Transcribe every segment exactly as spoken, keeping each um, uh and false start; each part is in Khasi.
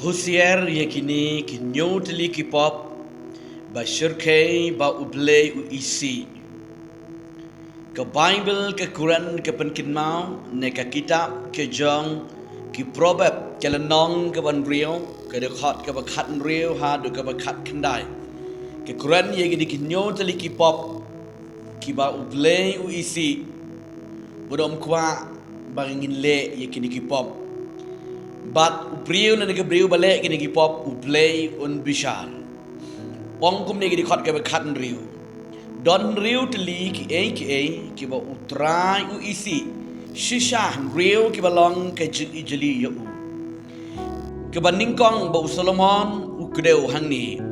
Husiar ïa kine ki hynñiew tylli ki pop, ba shyrkhei ba U Blei u isih. Ka Baibl ka kren ka pynkynmaw na ka kitab ka jong ki Proverb ka lynnong kaba hynriew, ka dkhot kaba khathynriew haduh kaba khatkhyndai. Ka kren ïa kine ki hynñiew tylli ki pop kiba U Blei u isih. Bad um kwah ba ngin leh ïa kine ki pop. Bad u briew lane ka briew ba leh kine ki pop, U Blei un bishar. Ong kumne ki dkhot kaba khathynriew: Don hynriew tylli kiei kiei kiba U Trai u isih, shisha hynriew kiba long ka jingijli ïa u. Kaba nyngkong ba u Solomon u kdew hangne: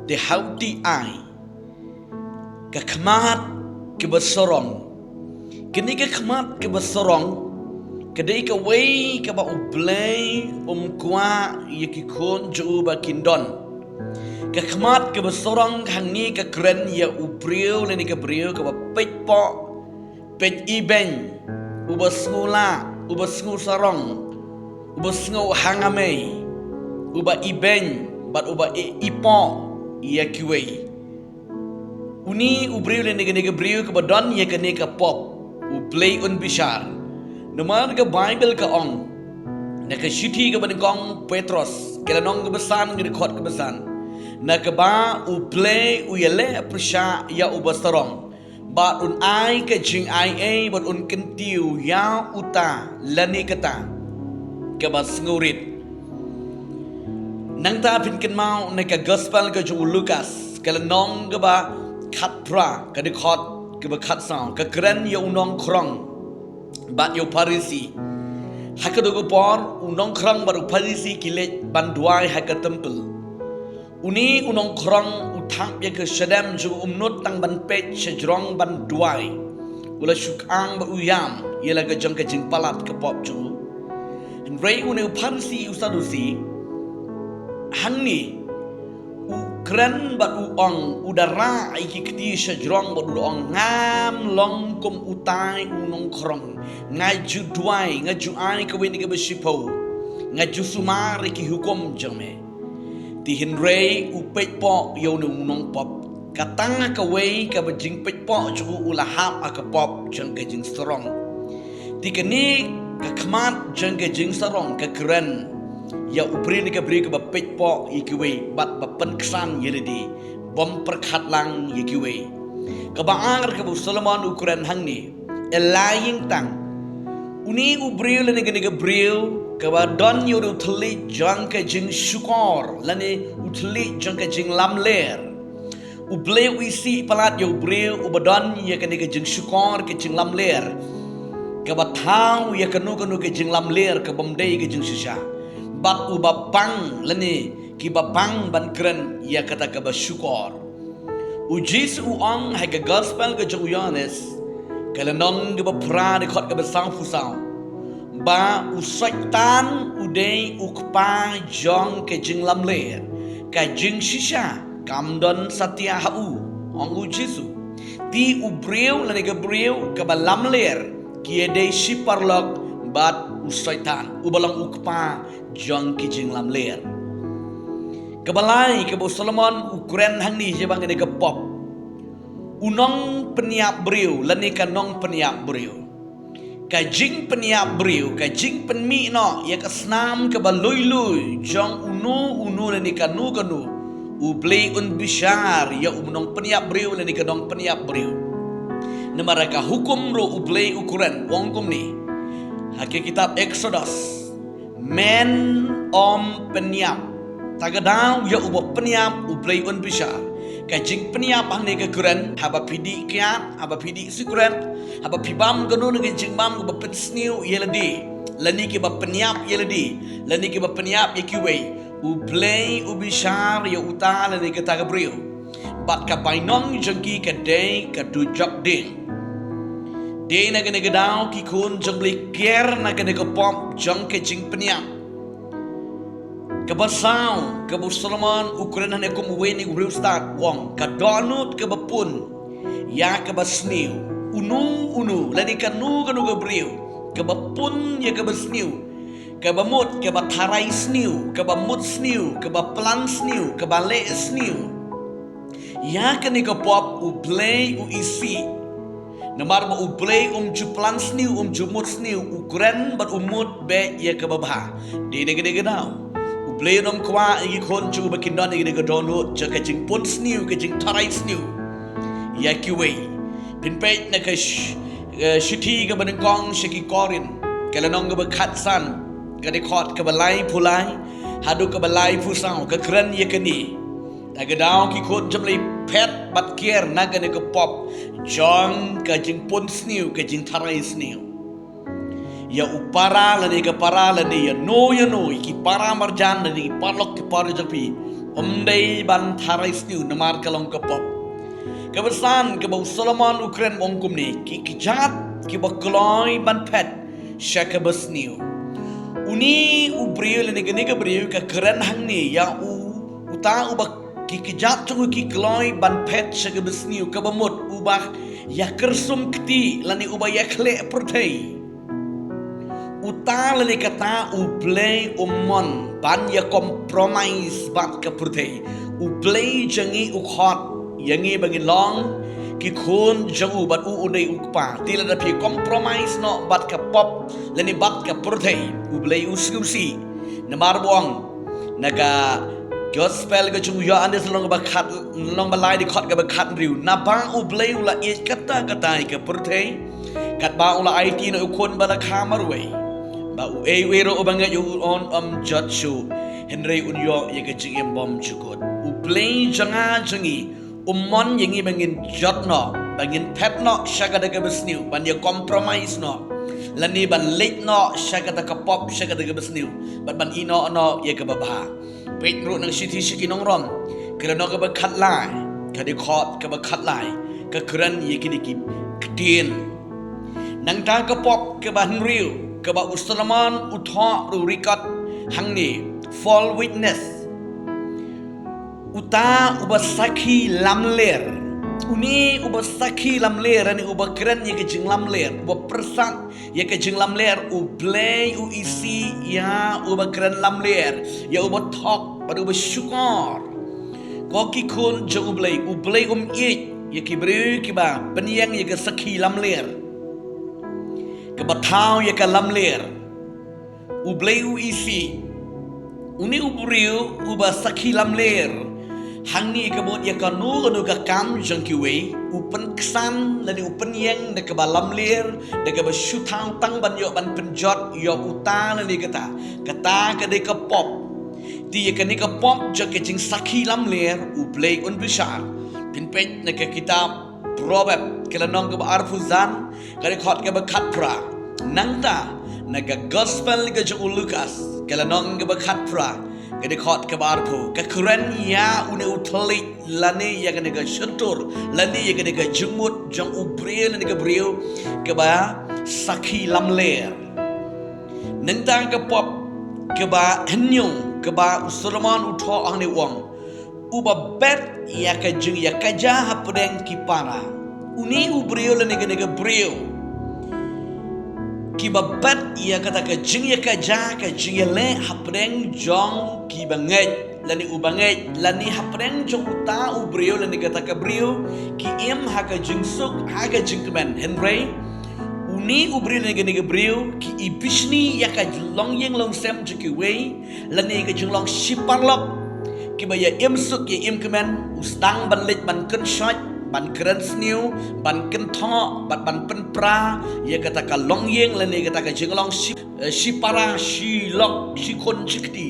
Te ha u ti ai ka khmat kaba sarong. Kane ka khmat kaba sarong ka dei kawei kaba U Blei um kwah ïa ki khun jong u ba kin don. Ka khmat kaba sarong hangne ka kren ïa u briew lane ka briew kaba peit pop, peit ibeiñ, uba sngewlah, uba sngewsarong, uba sngew hangamei, uba ibeiñ bad uba ïeh ïehpop ïa kiwei. Une u briew lane kane ka briew kaba don ïa kane ka pop, U Blei un bishar. Namar ka Baibl ka ong na ka shithi kaba nyngkong Petros ka lynnong kaba san, ka dkhot kaba san: Na kaba U Blei u ïaleh pyrshah ïa uba sarong, bad un ai ka jingaiei bad un kyntiew ïa uta lane kata kaba sngewrit. Nangta phin kynmaw na ka Gospel ka jong u Lukas ka lynnong kaba khatphra, ka dkhot kaba khatsaw, ka kren ïa u nongkhrong bad ïa u Pharisi. Ha kato ka por u nongkhrong bad u Pharisi ki leit ban duwai ha ka templ. Une u nongkhrong u thap ïa ka shadem jong u, um nud tang ban peit shajrong ban duwai. U la shu kang bad u ïam ïa la ka jong ka jingpalat ka pop jong u. Hynrei une u Pharisi u Sadusi hangne u kren bad u ong, u da rah ïa ki kti shajrong bad u da ong, ngam long kum utai u nongkhrong. Nga ju duwai, nga ju ai kawei na kaba shiphew, nga ju sumar ïa ki hukum jong me. Te hynrei u peit pop ïa une u nongpop. Kata kawei kaba jingpeit pop jong u u la hap ha ka pop jong ka jingsarong. Te kane ka khmat jong ka jingsarong ka kren ïa u briew ne ka briew kaba peit pop ïa kiwei bad ba pynksan ïa lade, bym pyrkhat lang ïa kiwei. Kaba ar kaba u Solomon u kren hangne, e la ïing tang. Une u briew lane kane ka briew kaba don ïa u thylliej jong ka jingshukor lane u thylliej jong ka jinglamler. U Blei u isih palat ïa u briew uba don ïa kane ka jingshukor, ka jinglamler, kaba thaw ïa kano kano ka jinglamler ka bym dei ka jingshisha. Bad uba pang lane kiba pang ban kren ïa kata kaba shukor. U Jisu u ong ha ka Gospel ka jong u Ïohannes, ka lynnong kaba phra, dkhot kaba sawphew saw, ba u Soitan u dei u kpa jong ka jinglamler. Ka jingshisha kam don satia ha u, ong u Jisu. Te u briew lane ka briew kaba lamler ki ïadei shi paralok bad u Soitan uba long u kpa jong ki jinglamler. Kaba lai kaba u Solomon u kren hangne shaphang kane ka pop, u nongpynïap briew lane ka nongpynïap briew. Ka jingpynïap briew, ka jingpynmih noh ïa ka snam kaba lui lui jong uno uno lane kano kano, U Blei un bishar ïa u nongpynïap briew lane ka nongpynïap briew. Namar ka hukum ruh U Blei u kren, u ong kumne ha ka kitab Eksodos: Men ym pynïap. Ta ka daw ïa uba pynïap U Blei un bishar. Ka jingpynïap hangne ka kren haba phi dih kiad, haba phi dih sikret, haba phi bam kano kano ka jingbam kaba pynsniew ïa lade lane kiba pynïap ïa lade lane kiba pynïap ïa kiwei. U Blei u bishar ïa uta lane kata ka briew. Bad ka bainong jong ki ka dei ka dujok dieng. Dei na kane ka daw ki khun jong U Blei kiar na kane ka pop jong ka jingpynïap. Kaba saw kaba u Solomon u kren hangne kum uwei na u riewstad, u ong: Ka dohnud kaba pun ïa kaba sniew. Uno uno lane kano kano ka briew kaba pun ïa kaba sniew, kaba mut, kaba tharai sniew, kaba mut sniew, kaba plan sniew, kaba leh sniew. Ïa kane ka pop U Blei u isih. Namar ba U Blei um ju plan sniew, um ju mut sniew, u kren bad u mut beit ïa kaba bha. Dei na kane ka daw U Blei un ym kwah ïa ki khun jong u ba kin don ïa kane ka dohnud jong ka jingpun sniew, ka jingtharai sniew ïa kiwei. Phin peit na ka sh- eh, shithi kaba nyngkong sha ki Korinth, ka lynnong kaba khatsan, ka dkhot kaba laiphew lai haduh kaba laiphew saw, ka kren ïa kane. Na ka daw ki khun jong U Blei phet bad kiar na kane ka pop jong ka jingpun sniew, ka jingtharai sniew. Ïa u para lane ka para lane ïano ïano, ïa ki para marjan lane ki paralok ki para jong phi, ym dei ban tharai sniew namar ka long ka pop. Kaba san, kaba u Solomon u kren u ong kumne, ki kjat kiba kloi ban phet sha kaba sniew. Une u briew lane kane ka briew ka kren hangne ïa u, uta uba ki kjat jong u ki kloi ban phet sha kaba sniew, kaba mut uba ïa kyrsum kti lane uba ïa khleh pyrthei. Uta lane kata U Blei um mon ban ïa compromise bad ka pyrthei. U Blei jong ngi u khot ïa ngi ba ngin long ki khun jong u bad u u dei u kpa. Te lada phi compromise noh bad ka pop lane bad ka pyrthei, U Blei u sngewsih. Namar ba ong na ka Gospel ka jong u Ïoannis lynnong ba khat, lynnong ba lai dkhot kaba khathynriew, naba U Blei u la ïeit katta katta ïa ka pyrthei, katba u la aiti noh u khun ba la kha marwei, ba uei uei ruh uba ngeit ïa u un ym jot shuh, hynrei un ïoh ïa ka jingim bymjukut. U Blei jong nga jong ngi um mon ïa ngi ba ngin jot noh, ba ngin phet noh sha kata kaba sniew, ban ïa compromise noh, lane ban leit noh sha kata ka pop, sha kata kaba sniew, bad ban ïehnoh noh ïa kaba bha. Peit ruh na ka shithi sha ki Nong Rom, ka lynnong kaba khatlai, ka dkhot kaba khatlai, ka kren ïa kine ki ktien. Nangta ka pop kaba hynriew kaba u Solomon u thoh ruh u record hangne, false witness. Uta uba sakhi lamler. Une uba sakhi lamler, lane uba kren ïa ka jinglamler, uba pyrsad ïa ka jinglamler, U Blei u isih ïa uba kren lamler, ïa uba thok bad uba shukor. Ko ki khun jong U Blei, U Blei um ïeit ïa ki briew kiba pynïeng ïa ka sakhi lamler, kaba thaw ïa ka lamler. U Blei u isih. Une u briew uba sakhi lamler hangne ka mut ïa kano kano ka kam jong kiwei, u pynksan lane u pynïeng da kaba lamler, da kaba shu thaw tang ban ïoh ban pynjot ïa uta lane kata. Kata ka dei ka pop. Te ïa kane ka pop jong ka jingsakhi lamler, U Blei un bishar. Phin peit na ka kitab Proverb, ka lynnong kaba arphew san, ka dkhot kaba khatphra. Nangta na ka Gospel ka jong u Lukas, ka lynnong kaba khatphra, ka dkhot kaba arphew, ka kren ïa une u thylliej lane ïa kane ka shyntur lane ïa kane ka jingmut jong u briew lane ka briew kaba sakhi lamler. Nangta ka pop kaba hynñiew kaba u Solomon u thoh hangne u ong, uba bet ïa ka jingïakajia hapdeng ki para. Une u briew lane kane ka briew kiba bet ïa kata ka jingïakajia, ka jingïaleh hapdeng jong kiba ngeit lane uba ngeit, lane hapdeng jong uta u briew lane kata ka briew, ki im ha ka jingsuk, ha ka jingkmen. Hynrei une u briew lane kane ka briew ki ibishni ïa ka longïing longsem jong kiwei, lane ka jinglong shi paralok kiba ïa im suk ïa im kmen, u sdang ban leit ban kynshoit, ban kren sniew, ban kynthoh bad ban pynpra ïa kata ka longïing lane kata ka jinglong shi, eh, shi para, shi lok, shi khun shi kti.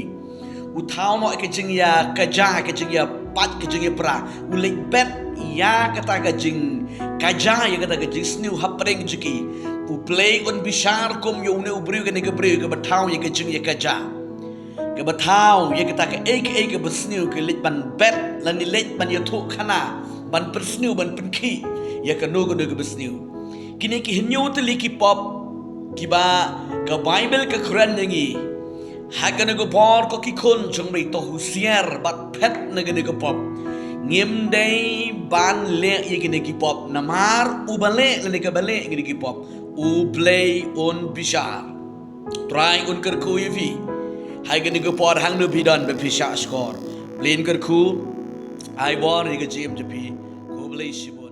U thaw noh ka jingïakajia, ka jingïapait, ka jingïapra. U leit bet ïa kata ka jingkajia, ïa kata ka jingsniew hapdeng jong ki. U Blei un bishar kum ïa une u briew, kane ka briew kaba thaw ïa ka jingïakajia, kaba thaw ïa kata kaei kaei kaba sniew, ka leit ban bet lane leit ban ïathuhkhana, ban pynsniew, ban pynkhih ïa kano kano kaba sniew. Kine ki hynñiew tylli ki pop kiba ka Baibl ka kren ïa ngi. Ha kane ka por, ko ki khun jong U Blei, to husiar bad phet na kane ka pop. Ngim dei ban leh ïa kine ki pop, namar uba leh lane kaba leh ïa kine ki pop, U Blei un bishar. Trai un kyrkhu ïa phi ha kane ka por hangno phi don ba phi shah shkor. Blei un kyrkhu, ai bor ïa ka jingim jong phi. Khublei shibun.